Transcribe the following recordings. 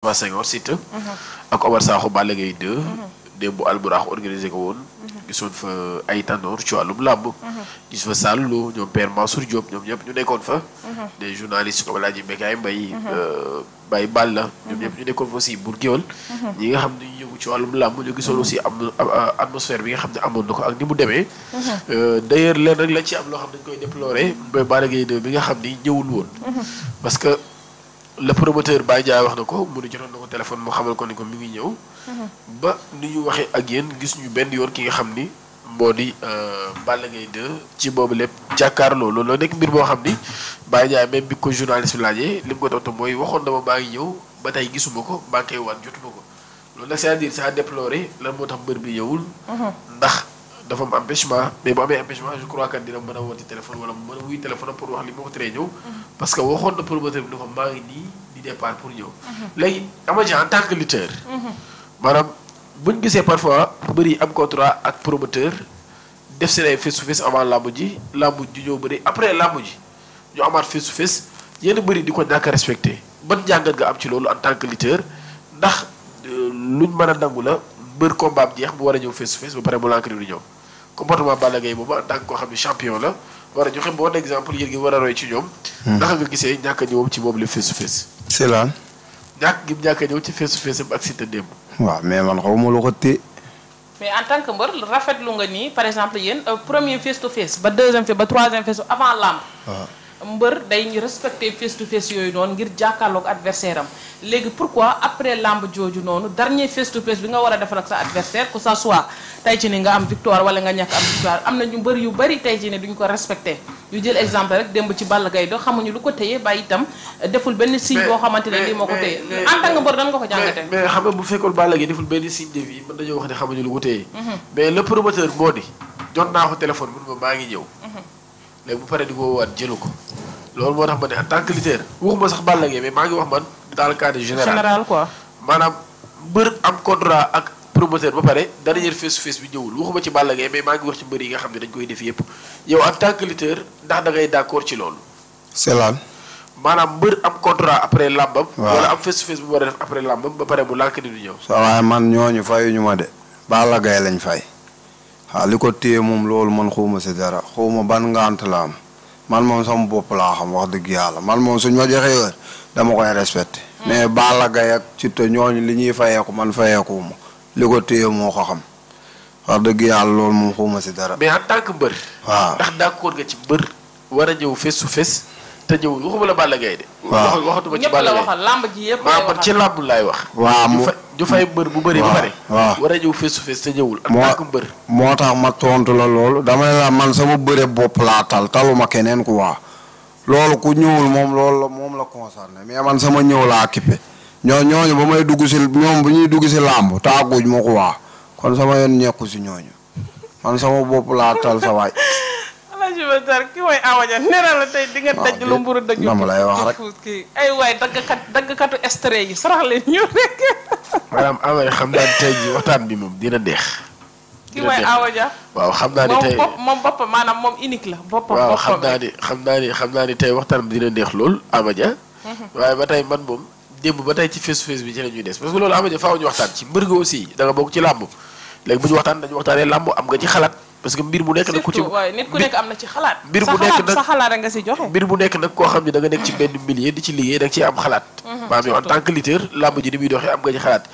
Senghor Siteu ak Omar Sakho Balla Gaye 2 démb bu Alburax organisé ko woon gisoon fa ay tanoor ci wàllum làmb gis fa Sall Lo ñoom Père Mansour Diop ñoom ñëpp ñu nekkoon fa des journalistes comme Alaaji Mekaay Mbaye Baye Balla ñoom ñëpp ñu nekkoon fa aussi Bour Gueweul ñi nga xam ne ñu yëngu ci wàllum làmb ñu gisoon aussi am na atmosphère bi nga xam ne amoon na ko ak ni mu demee d'ailleurs leen rek la ci am loo xam dañ koy déplorer mooy Balla Gaye 2 bi nga xam ni ñëwul woon parce que le promoteur Baye Ndiaye wax na ko mu ne jotoon na ko téléphone mu xamal ko ni ko mi ngi ñëw ba ni ñu waxee ak yéen gis ñu benn yoon ki nga xam ni moo di Balla Gaye 2 ci boobu lépp jàkkaarloo loolu la nekk mbir boo xam ni Baye Ndiaye même bi ko journaliste bi laajee li mu ko tontu mooy waxoon na ma maa ngi ñëw ba tey gisuma ko maa ngi koy wan jotuma ko loolu nag c'est-à-dire ça a déploré lan moo tax mbër bi ñëwul ndax dafa am empêchement mais bu amee empêchement je crois que dina mën a woote téléphone wala mën a wuy téléphone pour wax li moo ko teree ñëw parce que waxoon na promoteur bi ne ko maa ngi nii di départ pour ñëw léegi Amadia en tant que lutteur maanaam buñ gisee parfois bëri am contrat ak promoteur def seen ay face to face avant làmb ji ñëw bëri après làmb ji ñu amaat face to face yenn bëri di ko ñàkk a respecté ban jàngat nga am ci loolu en tant que lutteur ndax luñ mën a nangu la mbër combat am jeex bu war a ñëw face to face ba pare mu lànk di ñëw comportement Balla Gaye boobu en tant que koo xam ne champion la war a joxe bon exemple yéen ngi war a roy ci ñoom. naka nga gisee ñàkk a ñëwam ci boobu la face to face. c'est lan. ñàkk a ñëw ci face to face ak Siteu démb. waaw mais man xaw ma lu ko téye. mais en tant que mbër rafetlu nga nii par exemple yéen premier face to face ba deuxième face ba troisième face avant lamb. mbër day ñu respecté face to face yooyu noonu ngir jàkkaarloog adversaire am léegi pourquoi après lamb jooju noonu dernier face to face bi nga war a defal ak sa adversaire que ça soit tey ci ni nga am victoire wala nga ñàkk am victoire am na ñu mbër yu bari tey ci ni duñ ko respecté yu jël exemple rek démb ci Balla Gaye do xamuñu lu ko téye ba itam deful benn signe boo xamante ne lii moo ko téye en tant que mbër dan nga ko jàngate mais xam nga bu fekkoon Balla Gaye deful benn signe de vie mën nañoo wax ne xamuñu lu ko téye mais le promoteur moo di jot naa ko téléphone mun ma maa ngi ñëw léegi bu paree di ko woowaat jëlu ko loolu moo tax ma ne en tant que lutteur waxuma sax Balla Gaye mais maa ngi wax man dans le cadre général quoi maanaam mbër am contrat ak promoteur ba pare dernier face to face bi ñëwul waxuma ci Balla Gaye mais maa ngi wax ci mbër yi nga xam ne dañ koy def yëpp yow en tant que lutteur ndax da ngay d'accord ci loolu. c'est lan. maanaam mbër am contrat après làmbam. wala am face to face bu war a def après làmbam ba pare mu lànk ni du ñëw. sa waaye man ñooñu fayuñu ma de Balla Gaye lañ fay waaw li ko téye moom loolu man xawma si dara xawma ban ngant la am man moom sama bopp laa xam wax dëgg yàlla man moom suñ ma joxee heure dama koy respecté. mais Balla Gaye ak Siteu ñooñu li ñuy fayeeku man fayeeku ma li ko téye moo ko xam wax dëgg yàlla loolu moom xawma si dara. mais en tant que mbër. waaw ndax d'accord nga ci mbër war a ñëw face to face te ñëwul waxuma la Balla Gaye de. waaw waxatuma ci Balla Gaye ñëpp la waxal lamb ji yëpp maa man ci lamb laay wax. waaw ñu fay mbër bu bëri ba pare. waaw war a ñëw face to face te ñëwul. en tant que mbër. moo tax ma tontu la loolu damay la man sama bëre bopp laa taluma keneen ku waa loolu ku ñëwul moom la concerné mais man sama ñëw laa kippe ñooñu ba may dugg si ñoom bu ñuy dugg si làmb taaguj ma ko waa kon sama yoon ñekku si ñooñu man sama bopp laa tal sa waay. ki mooy Amadia nee na la tey di nga daj lu mburu daj dama lay wax rek kii ay waay daggkatu extrait yi sarax leen ñu rek. maanaam Amadia xam naa ne tey jii waxtaan bi moom dina deex. ki mooy Amadia. waaw xam naa ne tey moom boppam maanaam moom unique la. boppam waaw xam naa ni tey waxtaan bi dina neex lool Amadia. waaye ba tey man moom démb ba tey ci face to face bi ci la ñuy des parce que loolu Amadia faaw ñu waxtaan ci mbër nga aussi da nga bokk ci làmb léegi bu ñu waxtaan dañu waxtaanee làmb am nga ci xalaat. parce que mbir mu nekk nag ku ci waaye nit ku nekk am na ci xalaat. mbir mu nekk nag sa xalaat nga si joxe. mbir mu nekk nag koo xam ne da nga nekk ci benn milieu di ci liggéey da nga ciy am xalaat. maanaam yow en tant que lutteur làmb ji ni muy doxee am nga ci xalaat.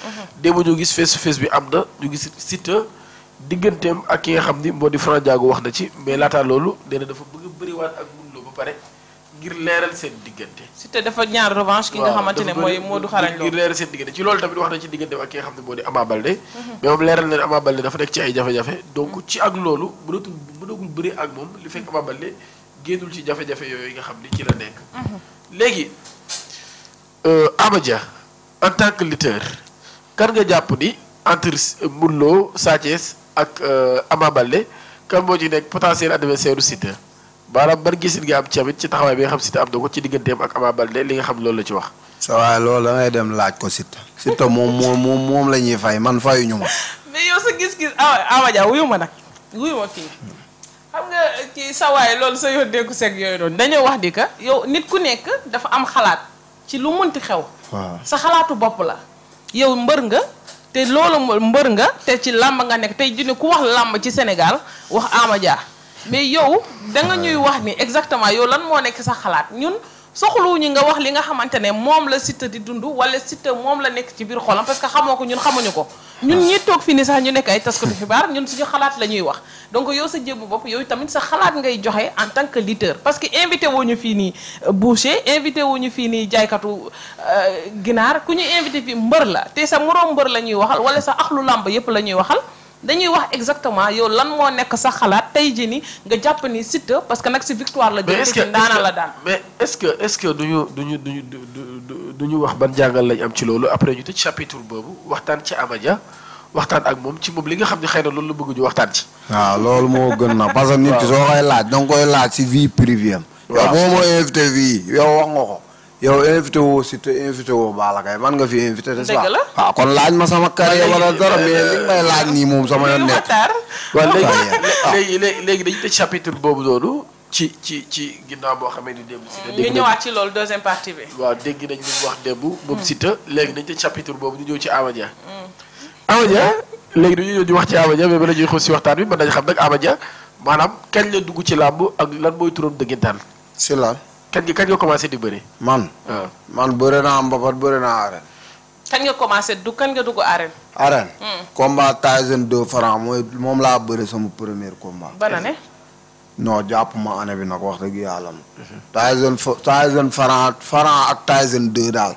démb ñu gis face to face bi am na ñu gis Siteu digganteem ak ki nga xam ni moo di Franc Diago wax na ci mais laataa loolu nee na dafa bëgg a bëriwaat ak Modou Lo ba pare ngir leeral seen diggante. Siteu dafa ñaar revanche ki nga xamante ne mooy Modou Xarañ Lo ngir leeral seen diggante ci loolu tamit wax na ci digganteem ak ki nga xam ne moo di Ama Baldé mais moom leeral na ne Ama Baldé dafa nekk ci ay jafe-jafe donc ci ak loolu mënagul bëri ak moom li fekk Ama Baldé génnul ci jafe-jafe yooyu nga xam ni ci la nekk. léegi Amadia en tant que lutteur kan nga jàpp ni entre Modou Lo Sa Thiès ak Ama Baldé kan moo ci nekk potentiel adversaire u Siteu maanaam ban gisin nga am ci tamit ci taxawaay bi nga xam Siteu am na ko ci digganteem ak Ama Baldé li nga xam loolu la ci wax. sa waay loolu da ngay dem laaj ko Siteu moom la ñuy fay man fayuñu ma. mais yow sa gis-gis Amadia wuyu ma nag wuyu ma kii xam nga kii sa waay loolu sa yoon déggu seeg yooyu noonu dañoo wax di ka yow nit ku nekk dafa am xalaat ci lu mënti xew waaw sa xalaatu bopp la yow mbër nga te loolu mbër nga te ci làmb nga nekk tey jii ku wax làmb ci Sénégal wax Ama Dia mais yow da nga ñuy wax ni exactement yow lan moo nekk sa xalaat ñun soxluwuñu nga wax li nga xamante ne moom la Siteu di dund wala Siteu moom la nekk ci biir xolam parce que xamoo ko ñun xamuñu ko ñun ñi toog fii ni sax ñu nekk ay taskatu xibaar ñun suñu xalaat la ñuy wax donc yow sa jëmmu bopp yow tamit sa xalaat ngay joxe en tant que lutteur parce que invité wuñu fii nii boucher invité wuñu fii nii jaaykatu ginaar ku ñu invité fii mbër la te sa moroom mbër la ñuy waxal wala sa axlu làmb yépp la ñuy waxal dañuy wax exactement yow lan moo nekk sa xalaat tey jii ni nga jàpp ni Siteu parce que nag si victoire la jëm ci ndaanaan la daan mais est-ce que duñu wax ban jàngal lañ am ci loolu après ñu tëj chapitre boobu waxtaan ci Ama Dia waxtaan ak moom ci moom li nga xam ne xëy na loolu la bëgg ñu waxtaan ci. waaw loolu moo gën na parce que nit ki soo koy laaj danga koy laaj si vie privée am. yow boo ma invité fii yow wax nga ko. yow invité woo Siteu invité woo Balla Gaye man nga fi invité n'est-ce pas. waaw kon laaj ma sama carrière wala dara mais li may laaj nii moom sama yoon nekk. waaw léegi dañu tëj chapitre boobu noonu ci ginnaaw boo xamee ni démb Siteu. ñu ñëwaat ci loolu deuxième partie bi. waaw dégg nañ li mu wax démb moom Siteu léegi dañu tëj chapitre boobu ñu ñëw ci Ama Dia. Ama Dia léegi dañu ñëw di wax ci Ama Dia mais ba la ñuy xool si waxtaan bi mën nañu xam nag Ama Dia maanaam kañ la dugg ci làmb ak lan mooy turam dëggantaan. si lan. kañ nga commencé di bëri. man bëri naa mbapat bëri naa arène. kañ nga commencé kañ nga dugg arène. arène. combat Tyson 2 Franc moom laa bëri sama premier combat. ban année. non jàpp ma année bi nag wax dëgg yàlla. Tyson Franc ak Tyson 2 daal.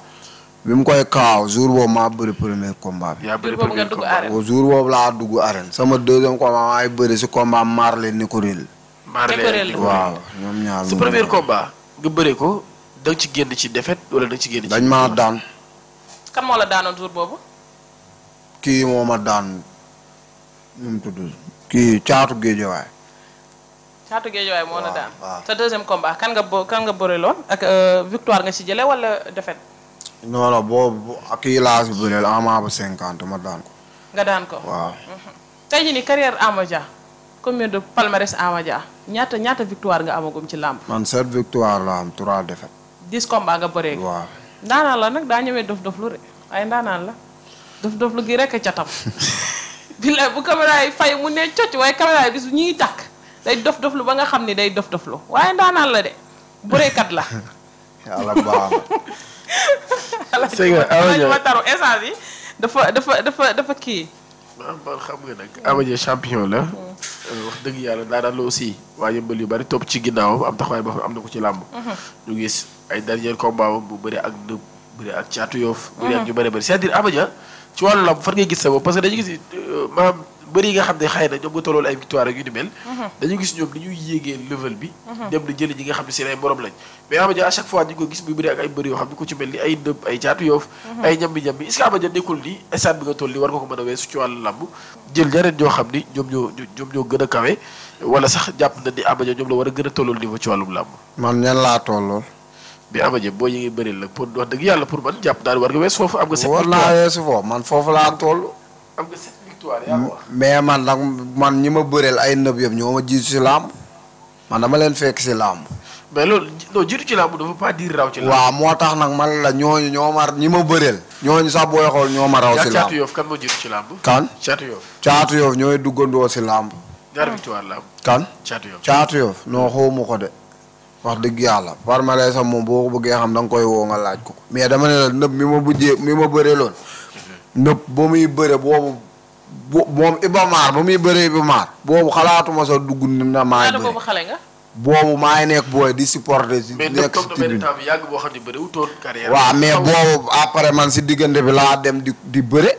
bi mu koy kaaw jour boobu maa bëri premier combat bi. yaa bëri premier combat bi jour boobu laa dugg arène. sama deuxième combat maay bëri si combat Marley Nicorel. Marley waaw ñoom ñaar sa premier combat. nga bëree ko da nga ci génn ci défaite wala da nga ci génn ci. dañ maa daan. kan moo la daanoon jour boobu. kii moo ma daan nu mu tudd kii caatu géejewaay. caatu géejewaay moo la daan. waaw sa deuxième combat kan nga bëreeloon ak victoire nga ci jëlee wala défaite. non non boobu kii laa si bëreel Ama ba 50 ma daan ko. nga daan ko waaw. tey jii nii carrière Ama Dia combien de palmarès Ama Dia ñaata victoire nga amagum ci làmb. man 7 victoire la am 3 défaites. 10 combats nga bëree. waaw. ndaanaan la nag daa ñëwee dof lu de ay ndaanaan la dof lu gi rek a catam. billaay bu caméra yi fay mu ne cocc waaye caméra yi bis bu ñuy tàkk day dof lu ba nga xam ni day dof lu waaye ndaanaan la de bëreekat la. yàlla baax na. c'est que Ama Dia ma taru essence yi dafa kii. waaw xam nga nag Ama Dia champion la. wax dëgg yàlla daanaan la aussi waa yëmbal yu bari topp ci ginnaawam am taxawaay boo xam am na ko ci làmb. ñu gis ay dernier combat bu bëri ak nëb bëri ak caatu yoof. bëri ak ñu bëri c'est-à-dire Ama Dia ci wàllu làmb fan ngay gis sa bopp parce que dañu gis maanaam bëri yi nga xam ne xëy na ñoom nga tollool ay victoire ak yu ni mel. dañu gis ñoom ni ñuy yéegee level bi. dem na jëli ñi nga xam ne seen ay morom lañ. mais Ama Dia à chaque fois ñu ko gis muy bëri ak ay bëri yoo xam ne ku ci mel ni ay nëb ay caatu yoof. ay ñambi est-ce que Ama Dia nekkul ni stade bi nga toll nii war nga ko mën a weesu ci wàllu làmb jël ñeneen ñoo xam ni ñoom ñoo gën a kawe wala sax jàpp na ni Ama Dia ñoom la war a gën a tollool niveau ci wàllum làmb. man ñan laa tollool. mais Ama Dia boo yi ngi bëri la pour wax dëgg yàlla pour man jàpp daal war nga weesu foofu am nga 7 war naa weesu foofu man foofu laa toll. am nga 7 victoire yaa ko wax. mais man nag man ñi ma bëreel ay nëb yëpp ñoo ma jiitu si làmb man dama leen fekk si làmb. mais loolu non jiitu ci làmb dafa pas dire raw ci làmb. waaw moo tax nag man la ñooñu ñoo ma ñi ma bëreel. ñooñu sax booy xool ñoo ma raw si làmb. caatu yoof kan moo jiitu ci làmb. kan caatu yoof. caatu yoof ñooy duggandoo si làmb. ñaari victoire la am. kan caatu yoof. caatu yoof non xawma ko de. wax dëgg yàlla parmalee sax moom boo ko bëggee xam da nga koy woo nga laaj ko mais dama ne la nëb mi ma bëree loon nëb ba muy bëre boobu moom Ibamaar ba muy bëree Ibamaar boobu xalaatuma sax dugg na maay bëri boobu xale nga. boobu maay nekk booy di supporter si mais nekk nëb si toog na benn tribune temps bi yàgg boo xam ne bëri wutoon carrière. waaw mais boobu après man si diggante bi laa dem di bëre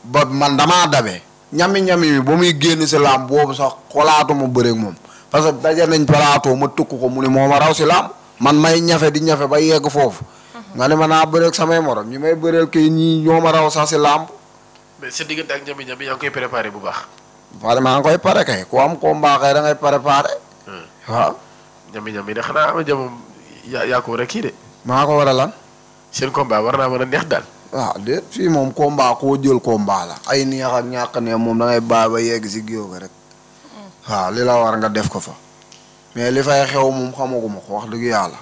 ba man damaa dabee ñami mi ba muy génn si laam boobu sax xalaatuma bëre ak moom parce que daje nañ plateau ma tukk ko mu ne moo ma raw si làmb man may ñafe di ñafe ba yegg foofu. nga ne ma naa bëreeg samay morom ñi may bëreel kay ñii ñoo ma raw sax si làmb. mais sa diggante ak ñami yaa ngi koy préparé bu baax. waaye maa ngi koy pare kay ku am combat kay da ngay préparé. waaw. ñami de xanaa Ama Dia moom yaa ko war a kii de. maa ko war a lan. seen combat war naa mën a neex daal. waaw déet fii moom combat koo jël combat la ay neex ak ñàkk ne moom da ngay bàyyi ba yegg si géew ga rek. waaw li la war nga def ko fa mais li fay xew moom xamaguma ko wax dëgg yàlla.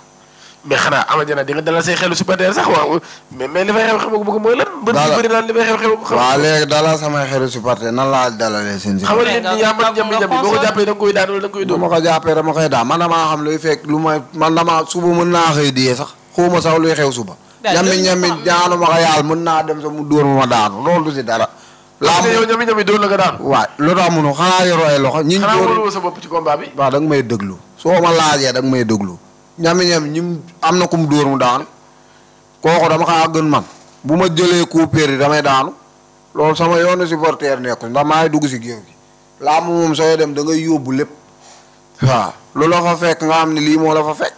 mais xanaa Ama Dia di nga dalal say xelu supporter sax waaw mais li fay xew bëgg mooy lan. dala bëri naan li fay xew. waaw léegi dalal samay xelu supporter nan laa dalalee seen xamal leen ni yaa man ñam boo ko jàppee da nga koy daan wala da nga koy bu dóor. ma ko jàppee dama koy daan man damaa xam luy fekk lu may man damaa suba mën naa xëy diyee sax xawma sax luy xew suba. ñami jaanu ma ko yàlla mën naa dem sax mu dóor ma daanu loolu du si dara. laa yow ñami dóor la nga daanu. waaw lu tax mënu xanaa yoroo ay loxo. ñi xanaa wóorul sa bopp ci combat bi. waaw da nga may déglu soo ma laajee da nga may déglu ñami ñim am na ku mu dóor mu daanu kooku dama xaa gën man bu ma jëlee coup perdu damay daanu loolu sama yoonu supporter nekkul ndax maay dugg si géew gi laa moom sooy dem da ngay yóbbu lépp waaw lu la fa fekk nga xam ne lii moo la fa fekk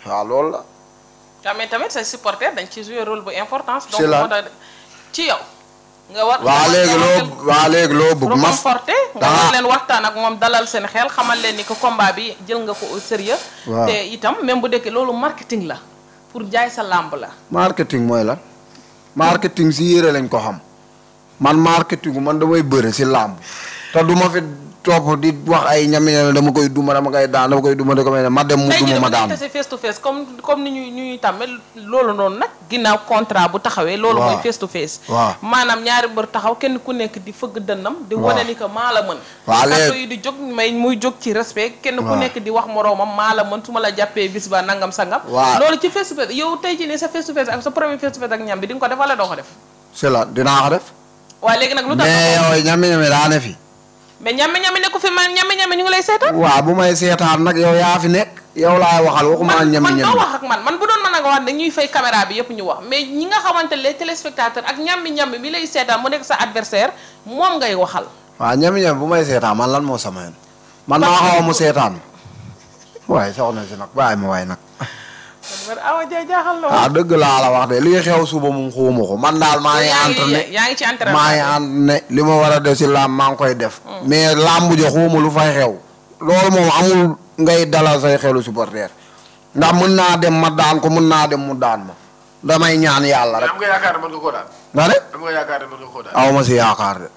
waaw loolu la. mais tamit say supporter dañ ci jouer rôle bu importance. c'est là donc ci yow. nga war léegi loo bëgg ma reconforté nga war leen waxtaan ak moom dalal seen xel xamal leen ni que combat bi jël nga ko au sérieux te itam même bu dekkee loolu marketing la pour jaay sa làmb la. marketing mooy la marketing si yére lañ ko xam man marketing man damay bëre si làmb te du ma fi topp di wax ay ñami dama koy duma dama koy daan dama koy duma da ko may ma dem mu duma ma daan. tey face to face comme ni ñuy tàmme loolu noonu nag ginnaaw contrat bu taxawee. loolu mooy face to face. waaw maanaam ñaari mbër taxaw kenn ku nekk di fëgg dënnam. di wane ni que maa la mën. waaw léegi yi di jóg muy jóg ci respect. kenn ku nekk di wax moroomam maa la mën su ma la jàppee bis ba nangam sangam. waaw loolu ci face to face yow tey jii nii sa face to face ak sa premier face to face ak ñam bi di nga ko def wala doo ko def. c'est là dinaa ko def. waaw léegi nag lu tax mais yow ñami daa ne fi. mais ñame ne ko fi man ñame ñu ngi lay seetaan. waaw bu may seetaan nag yow yaa fi nekk yow laay waxal waxuma ñami man doo wax ak man bu doon mën a nga wax dañuy fay caméra bi yëpp ñu wax mais ñi nga xamante les téléspectateurs ak ñami mi lay seetaan mu nekk sa adversaire moom ngay waxal. waaw ñami bu may seetaan man lan moo sama yoon man maa xaw mu seetaan waaye soxna si nag bàyyi ma waay nag. Awa Dia jaaxal la waaw dëgg laa la wax de li xew suba moom xawma ko man daal maa ngi entraîné yaa ngi ci entraînement maa ngi entraîné li ma war a def si làmb maa ngi koy def. mais làmb jo xawma lu fay xew. loolu moom amul ngay dalal say xelu supporter ndax mën naa dem ma daan ko mën naa dem mu daan ma damay ñaan yàlla rek. am nga yaakaar ne mën nga koo daan. nga ne. am nga yaakaar ne mën nga koo daan. aw ma si yaakaar de.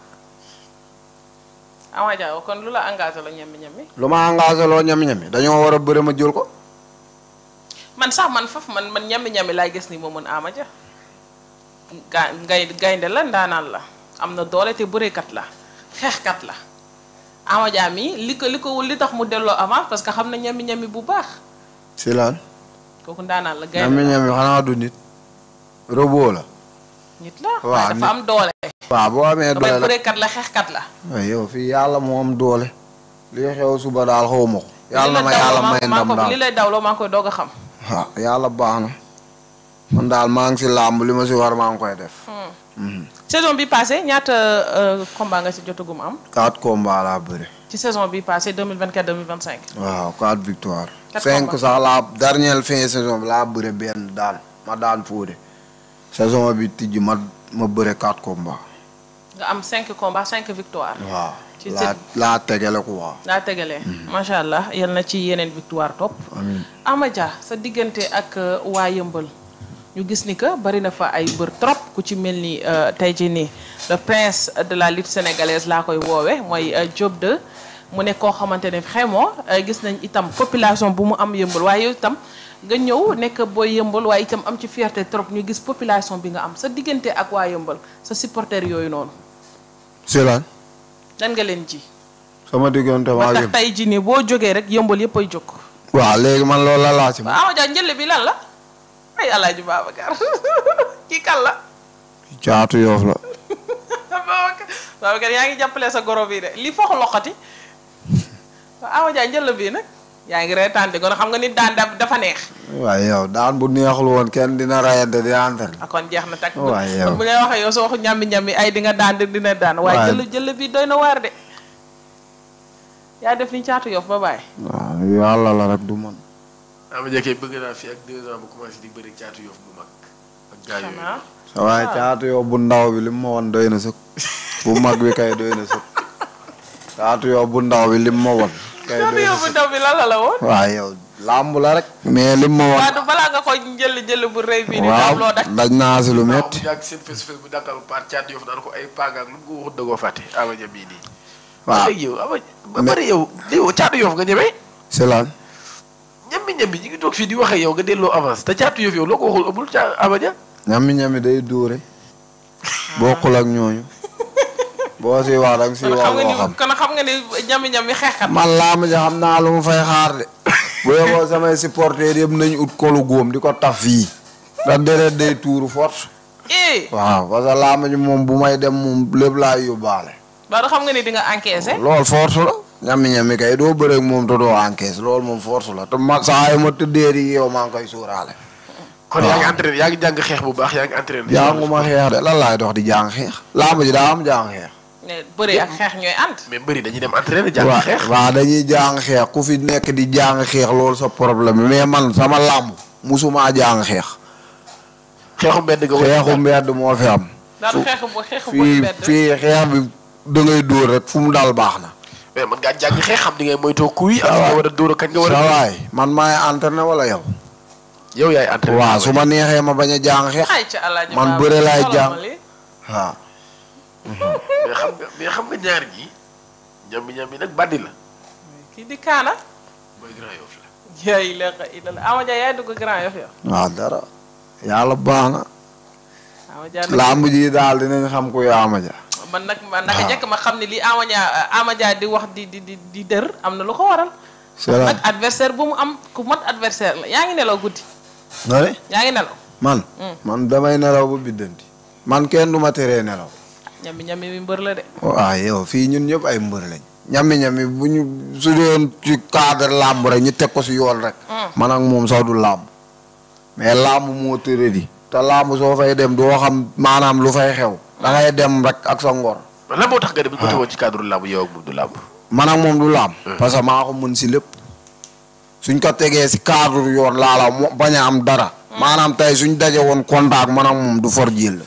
Awa Dia kon lu la engagé la ñami. lu ma engagé loo ñami dañoo war a bëre ma jël ko. man sax man ñami laay gis ni moo mën Ama Dia gaynde la ndaanaan la am na doole te bëreekat la xeexkat la Ama Dia mi li tax mu delloo avance parce que xam na ñami bu baax. si lan. kooku ndaanaan la gaynde la ñami xanaa du nit. robot la. nit la waaye dafa am doole. waaw boo amee doole la bëreekat la xeexkat la. waaw yow fii yàlla moo am doole. li xew suba daal xaw ma ko. yàlla ma yàlla may ndam daal li lay dawloo maa ngi koy doog a xam. waaw yàlla baax na man daal maa ngi si làmb li ma si war maa ngi koy def. saison bi passé ñaata combat nga si jotagum am. 4 combats laa bëri. ci saison bi passé 2024 2025. waaw 4 victoires. 4 5 sax laa dernière fin saison bi laa bëri benn daan ma daan Fodé. saison bi tijji ma bëri 4 combats. nga am 5 combats 5 victoires. waaw laa tegale ko waaw. laa tegale. macha allah yal na ci yeneen victoire topp. amiin Ama Dia sa diggante ak waa Yëmbal ñu gis ni que bari na fa ay mbër trop ku ci mel ni tey jii nii le prince de la lutte sénégalaise laa koy woowe mooy Diop 2 mu nekk koo xamante ne vraiment gis nañ itam population bu mu am Yëmbal waaye yow itam nga ñëw nekk booy Yëmbal waaye itam am ci fierté trop ñu gis population bi nga am sa diggante ak waa Yëmbal sa supporter yooyu noonu. c'est lan. nan nga leen ji. sama diggante waa ba tax tey jii nii boo jógee rek Yëmbal yëpp ay jóg. waaw léegi man loolu la laa ci. Ama Dia njëlle bi lan la. ay Alaaji Babacar kii kan la. Caatu Yoof la. Babacar yaa ngi jàppale sa goro bii de li foog loxoti. Ama Dia njëlle bii nag yaa ngi reetaan de kon xam nga nit daan dafa neex. waaye yow daan bu neexul woon kenn dina rayante di antal. kon jeex na takk. waaye yow bu ngay waxee yow soo waxu ñambi ay di nga daan dina daan. waaye jëll bi doy na waar de. yaa def ni Caatu Yoof ba bàyyi. waaw yàlla la rek du man. Ama Dia kay bëgg naa fi ak 2 ans bu commencé di bëri Caatu Yoof bu mag. ak gars yooyu. sa waaye Caatu Yoof bu ndaw bi li mu ma woon doy na sëkk. bu mag bi kay doy na sëkk. Caatu Yoof bu ndaw bi li mu ma woon. kay doy na sëkk Caatu Yoof bu ndaw bi lan la woon. waaye yow làmb la rek. mais li mu ma woon. waaw du balaa nga ko jël bu rëy bii. waaw daj naa si lu métti. waaw bu yàgg seen fës bu Dakar par Caatu Yoof daan ko ay paagaak lu mu ko waxut da koo fàtte Ama Dia bii nii. waaw léegi yow ba pare yow Caatu Yoof nga ñeme. c'est lan. ñeme ñammi ñi ngi toog fii di wax ak yow nga delloo avance te caatu yëf yow loo ko waxul amul ca Amadia. ñami day dóore. bokkul ak ñooñu. boo si wax da nga si wax loo xam. kon xam nga ni ñami xeexkat. man làmb ja xam naa lu mu fay xaar de. bu yeboo samay supporters yëpp nañ ut kolu góom di ko taf fii. da deret day tuuru force. waaw parce que làmb ji moom bu may dem moom lépp laay yóbbaale. ba xam nga ni di nga encaissé. loolu force la. ñami kay doo bëreeg moom te doo encaisse loolu moom force la te ma saa yi ma tëddee di yow maa ngi koy sóoraale. kon yaa ngi entraîné yaa ngi jàng xeex bu baax yaa ngi entraîné. jànguma xeex de lan laay dox di jàng xeex. làmb ji daa am jàng xeex. mais bëri ak xeex ñooy ànd. mais bëri dañuy dem entraîné jàng xeex. waaw dañuy jàng xeex ku fi nekk di jàng xeex loolu sa problème mais man sama làmb musuma jàng xeex. xeexu mbedd nga xeexu mbedd moo fi am. daal xeexu mbedd fii xeex bi da ngay dóor rek fu mu dal baax na. mais man ngaa jàng xeex xam ni ngay moytoo kuy. ak nga war a dóor kañ nga war a. sawaay man maay entraîné wala yow. yow yaay entraîné. waaw su ma neexee ma bañ a jàng xeex. man bëre laay jàng waaw. mais xam nga ñaar ñi ñambi nag bandi la. kii di Kaana. mooy Grand Yoff la. yaay leqa idala Amadia yaay dugg Grand Yoff yow. waaw dara yàlla baax na. Amadia làmb ji daal dinañ xam ko yaa Amadia. man naka njëkk ma xam ne lii Amadia di wax di dër am na lu ko waral. c'est vrai nag adversaire bu mu am ku mat adversaire la yaa ngi nelaw guddi. nga ne yaa ngi nelaw. man damay nelaw ba biddanti. man kenn du ma teree nelaw. ñami mi mbër la de. waaw yow fii ñun ñëpp ay mbër lañ. ñami bu ñu su doon ci cadre làmb rek ñu teg ko si yoon rek. man ak moom sax du làmb. mais làmb moo tëre di. te làmb soo fay dem doo xam maanaam lu fay xew. da ngay dem rek ak sa ngor. lan moo tax nga dem bu teewoon ci cadre làmb yow ak moom du làmb. man ak moom du làmb. parce que maa ko mën si lépp. suñ ko tegee si cadre yoon laala bañ a am dara. maanaam tey suñ daje woon contact man ak moom du for jël.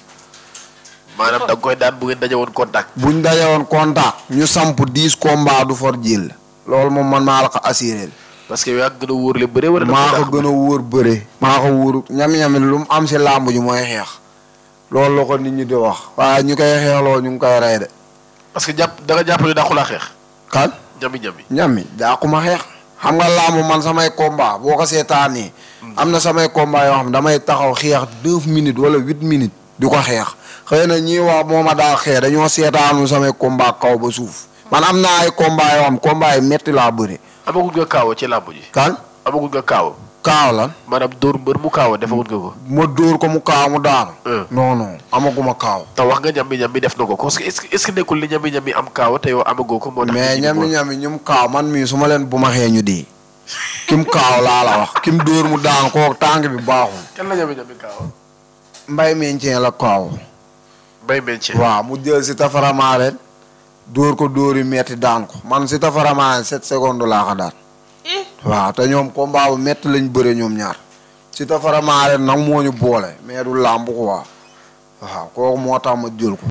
maanaam da nga koy daan bu ngeen daje woon contact. buñ daje woon contact. ñu samp 10 combats du for jël. loolu moom man maa la ko assuré. parce que yow yaa gën a wóor le bëre wala. maa ko gën a wóor bëre. maa ko wóor ñami lu mu am si làmb ji mooy xeex. loolu la ko nit ñi di wax. waaye ñu koy xeexloo ñu ngi koy rey de. parce que da nga jàpp ne dàqulaa xeex. kan. ñami dàquma xeex. xam nga làmb man samay combat boo ko seetaanee. am na samay combat yoo xam damay taxaw xeex 9 minutes wala 8 minutes. di ko xeex xëy na ñii wax moo ma daa xeex dañoo seetaanu samay combat kaw ba suuf. man am naa ay combat yoo xam combat yi métti laa bëri. amagul nga kaaw ci làmb ji. kan. amagul nga kaaw. kaaw lan. maanaam dóor mbër mu kaaw defagul nga ko. ma dóor ko mu kaaw mu daanu. non amaguma kaaw. te wax nga ñambi def na ko parce que est-ce que nekkul li ñambi am kaaw te yow amagoo ko. moo tax mais ñambi ñum kaaw man mii su ma leen bu ma xee ñu dee. kim kaaw laa la wax kim dóor mu daanu kooku tànk bi baaxul. kan la ñambi kaaw. mbay meñcee la kaaw. mbay meñcee. waaw mu jël si tafaramaareen dóor ko dóor yu metti daan ko man si tafaramaareen 7 secondes laa ko daan. waaw te ñoom combat bu metti lañ bëre ñoom ñaar. si tafaramaareen nag moo ñu boole mais du làmb quoi. waaw kooku moo tax ma jël ko.